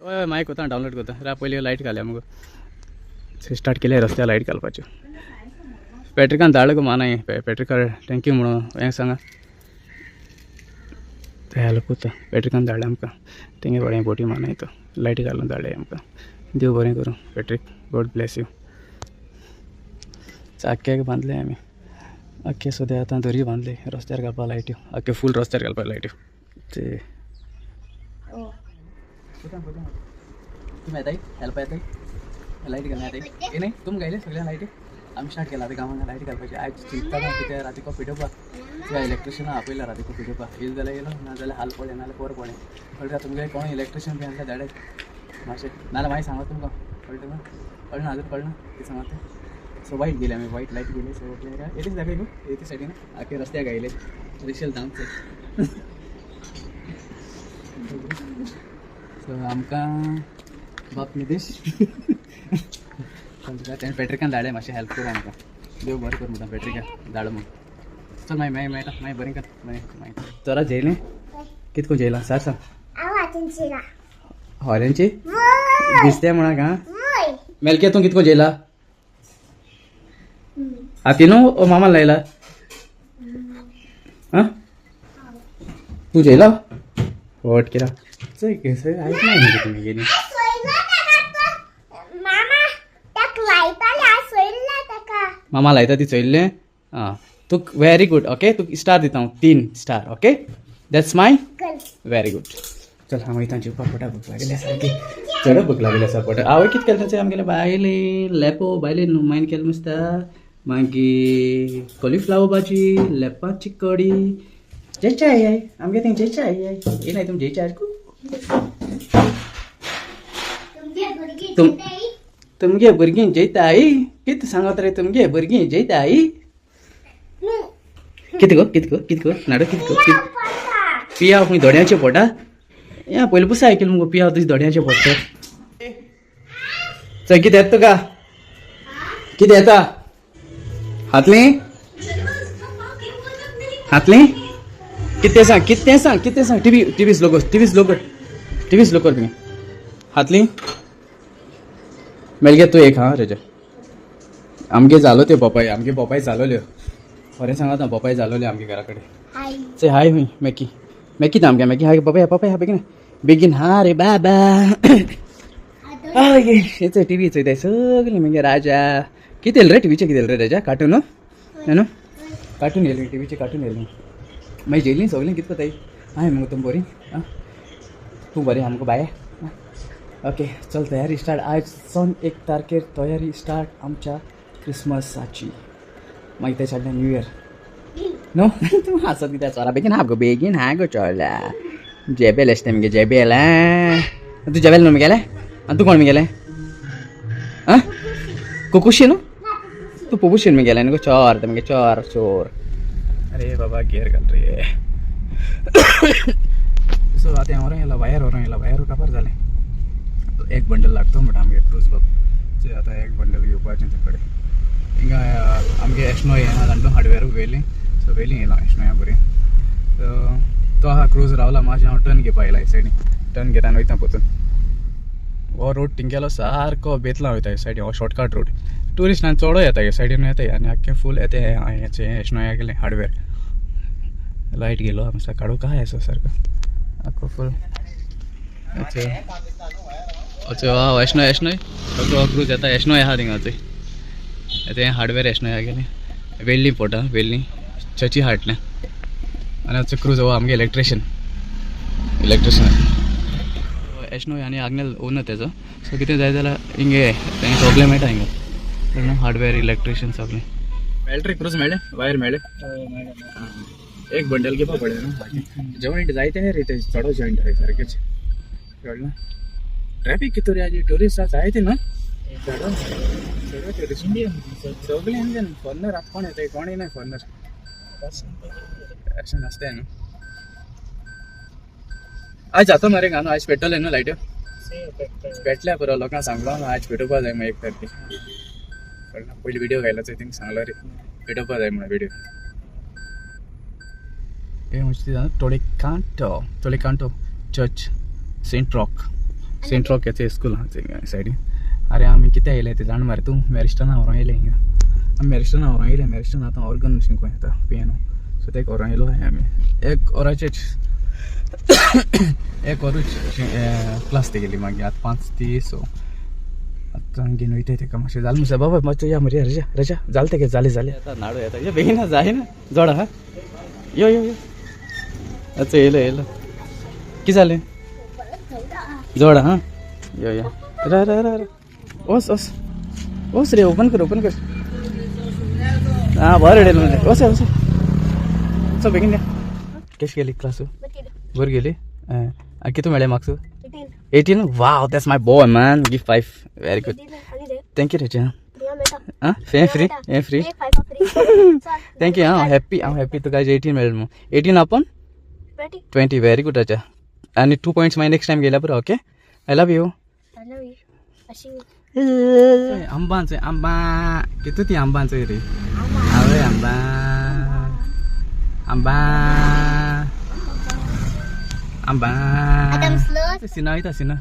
हय हय मागीर कोता डावनलोड करता. रा पयलीं लायट घालया मुगो. स्टार्ट केले रस्त्यार लायट घालपाच्यो. पॅट्रिकान धाडलो गो मानाय. पॅट्रिकार thank you म्हणून हें सांगा. ते हॅलो कोता पॅट्रिकान धाडलें आमकां. तेंगे बरें बोटी मानाय तो लायटी घालून धाडले आमकां. देव बरें करूं पॅट्रीक. God bless you. आख्ख्याक बांदले आमी. आख्खे सद्या आतां दरी बांदले रस्त्यार घालपा लायट्यो. आख्खे फूल रस्त्यार घालपा लायट्यो. ते तुमी येताय हेल्पा येताय लायट घालून येताय ए न्ही तुमी घायले सगळ्या लायटी. आमी स्टार्ट केला आतां गांवांत लायटी घालपाची. आयज चिंतता ना कित्याक राती को पेटोवपाक. इलेक्ट्रिशियना आपयला राती को पेटोवपाक. येयलो जाल्यार येयलो, ना जाल्यार हाल पडलें, नाजाल्यार पोर पडलें. कळटा तुमगे कोण इलेक्ट्रिशियन बी आसल्यार धाडात मातशें, नाजाल्यार मागीर सांगा तुमकां. कळटा तुमकां? कळना अजून कळना कितें सांगा तें. सो वायट गेली आमी, वायट लायट गेली. सो येतीच दाखय गो येती सायडीन आख्खे रस्त्याक आयले रिशेल धांवचे. सो आमकां बाप निदेश तेणें पॅट्रिकान धाडलें मातशें हेल्प करूं आमकां. देव बरें करूं म्हणटा पॅट्रिका धाड म्हूण. चल मागीर मागीर मेळटा मागीर बरें कर मागीर मागीर. चोरा जेयलें कितको करून जेयलां सार सांग. हॉरेंची दिसते म्हणाक. आं मेलके तूं कितको जेयला? हाती न्हू ओ मामान लायला? आं तूं जेयला? फट कित्याक चोय केसर आयकना मगे तुमी गेली. मामा लायता ती चोयल्लें. आं तुक व्हेरी गुड. ओके तुका स्टार दिता हांव, 3 star. Okay that's my very good. चल हांव वयता जेवपाक. पोटा भूक लागली सारकी, चड भूक लागली आसा पोटा. हांवें कितें केलें तें आमगेले बायले लेपो बायले मायन केलें मस्त. मागीर कॉलिफ्लावर भाजी, लेपाची कडी. जेच्या I आमगे थिंग जेच्या I येयलाय तुम जेच्या. तुमगे भुरगीं जेयता आई कितें सांगत रे? तुमगे भुरगीं जेयता आई कितें गो? कितें गो? कितें गो नाडू? कितें गो? पियाव खंय दोड्यांचे पोटा? या पयलीं पुसा आयकलें मुगो पियाव तुजे दोड्यांचे पोट. चल कितें येता तुका? कितें येता? हातली हातली कितें सांग? कितें सांग? कितें सांग? टिवी टिवी स्लो कर, टिवी स्लो कर, टिवी स्लो कर. तुमी हातली मेलगे तूं एक. हां रेजा आमगे जालो त्यो पोपाय. आमगे पोपाय जालोल्यो. खरें सांगता पोपाय जालोल्यो आमगे घरा कडेन. से हाय हुंय मॅकी मॅकी आमगे मॅकी हाय पोपाय पोपाय. बेगीन बेगीन. हा रे बाबा हय हेच टिवी चोयताय सगळीं मगे राजा. कितें येयलें रे टिवीचेर? कितें येयलें रे राजा? कार्टून न्हू? कार्टून येयलें टिवीचेर, कार्टून येयलें. मागीर जेयलीं सगळीं. कितें कोताय? हाय मुगो तुम बरी? आं तूं बरी आमकां बाये. ओके चल तयारी स्टार्ट. आयज सन 1 तारखेर तयारी स्टार्ट आमच्या क्रिसमसाची. मागीर तेच्या न्यू इयर न्हू. तूं हांसत कित्याक चोरा? बेगीन हा गो, बेगीन हा गो. चोला जेबेल आसता मगे जेबेल. तूं जेबेल न्हू मगेलें? आनी तूं कोण मगेलें? आं कुकुशी न्हू तूं? पुपुशीन मगेलें न्हू गो? चोर तें मगे, चोर चोर. अरे बाबा गियर घाल रे. सो आतां व्हरोन येयला वायर, व्हरोन येयला वायर. काबार जालें. एक बंडल लागतो म्हणटा आमगे क्रूज बाब. चोय आतां एक बंडल घेवपाचें ते कडेन. हिंगा आमगे एशनो येना जाणटो हार्डवेअर व्हेली. सो व्हेली येयला एशनो बरी. सो तो आहा क्रूज रावला. मातशें हांव टर्न घेवपा येयला. सायडीन टर्न घेता आनी वयता परतून. हो रोड टिंगेलो सारको बेतला वयता. हे सायडीन हो शॉर्टकट रोड. ट्युरिस्ट आनी चडो येता हे सायडीन येता आनी आख्खें फूल येता. हें एशनो गेलें हार्डवेअर. लायट गेलो आमचा काडू काय आसा सारको आख्खो फूल. अच्छा वा एशनो एशनोय सगळो क्रूज येता. एशनोय आहा थिंगा. तें हार्डवेअर एशनोय गेलें. वेल्ली पोटा वेल्ली चर्ची हाडलें आनी आमचो क्रूज हो आमगे इलेक्ट्रिशियन इलेक्ट्रिशियन एशनोय आनी आग्नेल ओनर तेजो. सो कितें जाय जाल्यार हिंगे तेंगे सगळें मेळटा हिंगा, हार्डवेअर इलेक्ट्रिशियन सगळें मेळटा रे. क्रूज मेळ्ळें, वायर मेळ्ळें. एक बंडल घेवपा पडलें न्हू. जॉयंट जायते रे ते, चडो जॉयंट आहे सारकेच. कळ्ळें? ट्रॅफिक कितू रे आजी. ट्युरिस्ट जायते न्हू, चडो चडो ट्युरिस्ट. सगळे इंडियन फॉरनर आतां कोण येताय? कोण येना फॉरनर, अशें नासताय न्हू. आयज जाता मरे न्हू. आयज पेट्रोल न्हू लायट्यो पेटल्या पुरो. लोकांक सांगलो आयज पेटोवपा जाय मागीर 1 तारखेक. कळ्ळें? पयलीं व्हिडिओ घायला चोय, तेंका सांगलो रे पेटोवपा जाय म्हणून व्हिडिओ. हे म्हणजे Tolecanto, Tolecanto church, saint Rock. सेंट रॉक्याचें स्कूल आहा सायडीन. अरे आमी कितें येयले ते जाण मरे तूं, मॅरिस्टना व्हरोन येयले हिंगा. आमी मॅरिस्टना व्हरोन येयले, मॅरिस्टन आतां ऑर्गन शिकूं येता पियानो. सो तेका व्हरोन येयलो आमी. एक वराचेच, एक वरूच क्लास तेगेली. मागीर आतां 5:30, सो आतां घेवन वयताय तेका मातशें. जालें मुसा बाबा, मातशें या मरे. रजा रजा जालें तेगे, जालें जालें. आतां नाडू येता, यो बेगीन जायना जोड. हा यो यो यो. अच्छा येयलो येयलो. कितें जालें? जोड. हां यो यो, रा रा रा. ओस ओस ओस रे, ओपन कर ओपन कर. हां बरें उडयलें मरे. ओस ओस, सो बेगीन या. कशी गेली क्लास? बरी गेली. कितू मेळ्ळे marks? 18. Wow, that's my boy man. Give 5. Very good, thank you Raja. आं हे फ्री, हे फ्री. Thank you. हांव हॅप्पी, हांव हॅप्पी. तुका 18 मेळ्ळे म्हणून. 18 upon 20. Very good राजा. आनी 2 पॉयंट्स मागीर नेक्स्ट टायम गेल्या पुरो. Okay, I love you. आंबांचो आंबा कितू ती आंबांचो रे. आवय आंबा आंबा आंबा. सिना वयता, सिना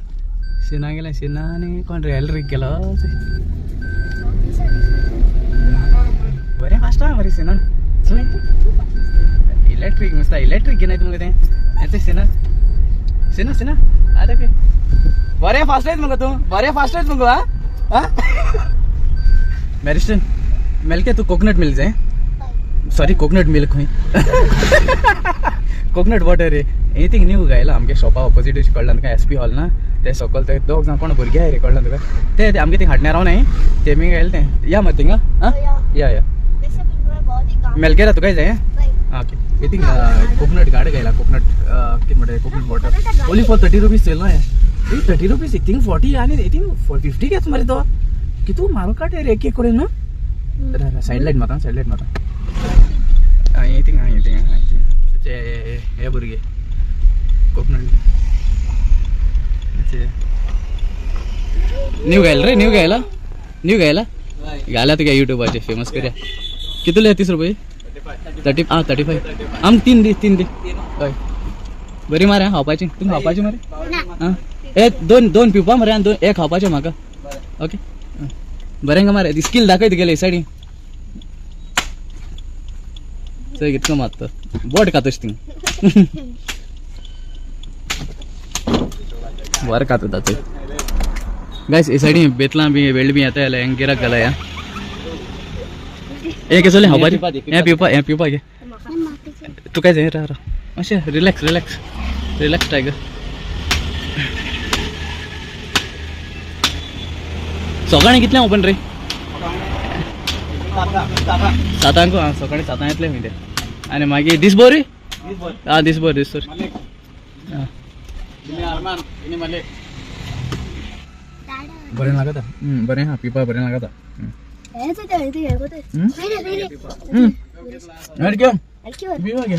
सिना गेले. सिना आनी कोण रे? एलरीक गेलो. बरें फास्ट आहा मरे सिना. चोय इलेक्ट्रीक मस्त, इलेक्ट्रीक घेनाय तुमकां तें. येते सिना सिना सिना. आतां पळय बरें फास्ट येत मगो तूं, बरें फास्ट येत मगो. आं आं मॅरिस्टन मेलके तूं कोकोनट मिल्क जाय? सॉरी, कोकोनट मिल्क खंय, कोकोनट वॉटर रे. एनीथींग न्यू गायला आमगे शॉपा ऑपोजीट कळ्ळा तुका? एस पी हॉल ना ते सकल ते दोग जाण कोण भुरगे आहाय रे, कळ्ळा तुका? ते आमगे थिंग हाडण्या राव न्ही, ते मी गायले ते. या मरे थिंगा. आं या या. मेलकेरा तुकाय जाय? ओके. इथिंग कोकोनट गाड गायला, कोकोनट कितें म्हणटा, coconut water only for 30 rupees चेयलो हांवें. 30 रुपीज, इथिंग 40 आनी इथिंग 50 घेत मरे तो. कितू म्हारग काडटा रे एक एक कडेन न्हू. सायड लायट मारता, सायड लायट मारता. आं इथिंग आं इथिंग आं इथिंग. ते हे भुरगे कोकोनट न्यू गायला रे, न्यू गायला, न्यू गायला घाला तुका युट्यूबाचे फेमस करया. कितले? 30 रुपये? 30. आं 35. आम तीन दी, तीन दी. हय बरी मारे. खावपाची तुमी खावपाची मरे. आं ए दोन दोन पिवपा मरे आनी दोन एक खावपाचें म्हाका. ओके, बरें गा मारे. स्कील दाखय तुगेले सायडीन. चोय कितको मारता, बोट खातोश थिंग. बरें खाता चोय. गायस, हे सायडीन बेतलां बी वेळ बी येता जाल्यार गिराक घाला. या हे केसोलें खावपाचें, हें पिवपा, हें पिवपा घे. तुका जाय? राव राव मातशें. Relax relax relax tiger. सकाळीं कितल्यांक ओपन रे? सातांक. आं सकाळीं 7 येतले खंय ते. आनी मागीर दीसभर रे? आं दीसभर, दीसभर. आं बरें लागता, बरें आहा पिवपा, बरें लागता. घे पिवपा घे.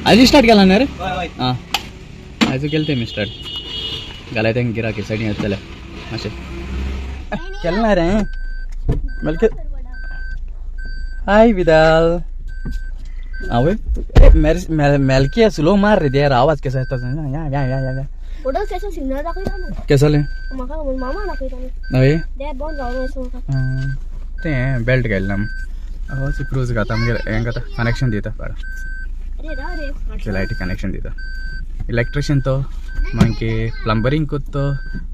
आयज स्टार्ट केला न्ही रे? आं आयज केलें तें मी स्टार्ट. घालाय तें गिराक सायडीन येत जाल्यार मातशें केलें ना रे. मेलके हाय विदाल. आवय मेलकी स्लो मार रे, देर आवाज केसो येता. या या या या. सिग्नल दाखयता न्हू. केसो जालें? म्हाका मामा दाखयता न्हू. हय. देर बंद जावन वयता म्हाका. तें बेल्ट घायला ना, क्रूज घाता मागीर हें घाता, कनेक्शन दिता. अरे राव रे. लायटी कनेक्शन दिता. इलेक्ट्रिशियन तो, मागीर प्लंबरींग करतो,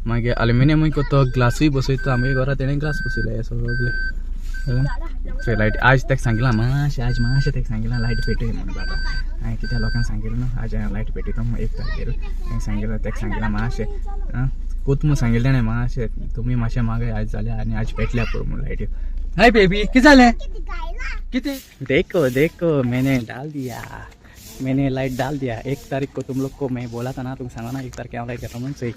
मागीर अल्युमिनियमूय करतो, ग्लासूय बसयता. आमगे घरा तेणें ग्लास बसयले सगळे. चोय लायट आज ताका सांगिलां मातशें, आज मातशें ताका सांगिलां लायट पेटय म्हणून. बाबा हांवें कित्या लोकांक सांगिलां न्हू, आज हांवें लायट पेटयता म्हूण 1 तारखेर. हांवें सांगिलां ताका, सांगिलां मातशें. आं कोत म्हूण सांगिल्लें तेणें, मातशें तुमी मातशें मागय आज जाल्या आनी आज पेटल्या पुरो म्हूण लायटी. हाय बेबी, कितें जालें? कितें? देखो देखो, मैंने डाल दिया, मैंने लाइट डाल दिया. 1 तारीख को तुम लोग को मैं बोला था ना, तुमकां सांगो ना 1 तारखे हांव लायट घातलो म्हणून. चोय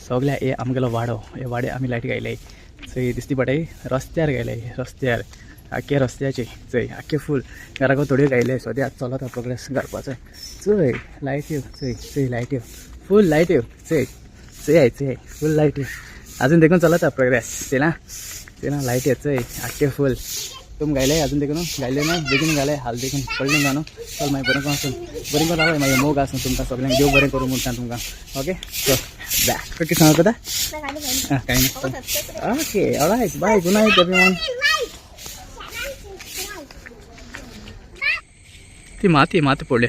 सगल्या हे आमगेलो वाडो, हे वाडे आमी लायट घायले. चोय दिसती पडटाय, रस्त्यार घायले, रस्त्यार आख्खे रस्त्याचे. चोय आख्खे फूल घराको थोड्यो घायले. सद्या चलता प्रोग्रेस घालपाचो. चोय लायट्यो, चोय चोय लायट्यो, फूल लायट्यो. चोय चोय चोय फूल लायट्यो. अजून देखून चलता प्रोग्रेस. चोयला चोयला लायट्यो, चोय आख्खे फूल. तुम गायले अजून देखून गायले ना बेगीन घाले हाल देखून पडले ना न्हू. चल मागीर बरें करून आसूं, बरें करून रावय. मागीर मोग आसूं तुमकां सगळ्यांक, देव बरें करूं म्हणटा तुमकां. ओके, चल बॅक. कितें सांगता? काय नाही. आं, कांय ना. Okay, alright, bye, good night everyone. ती माती माती पडली.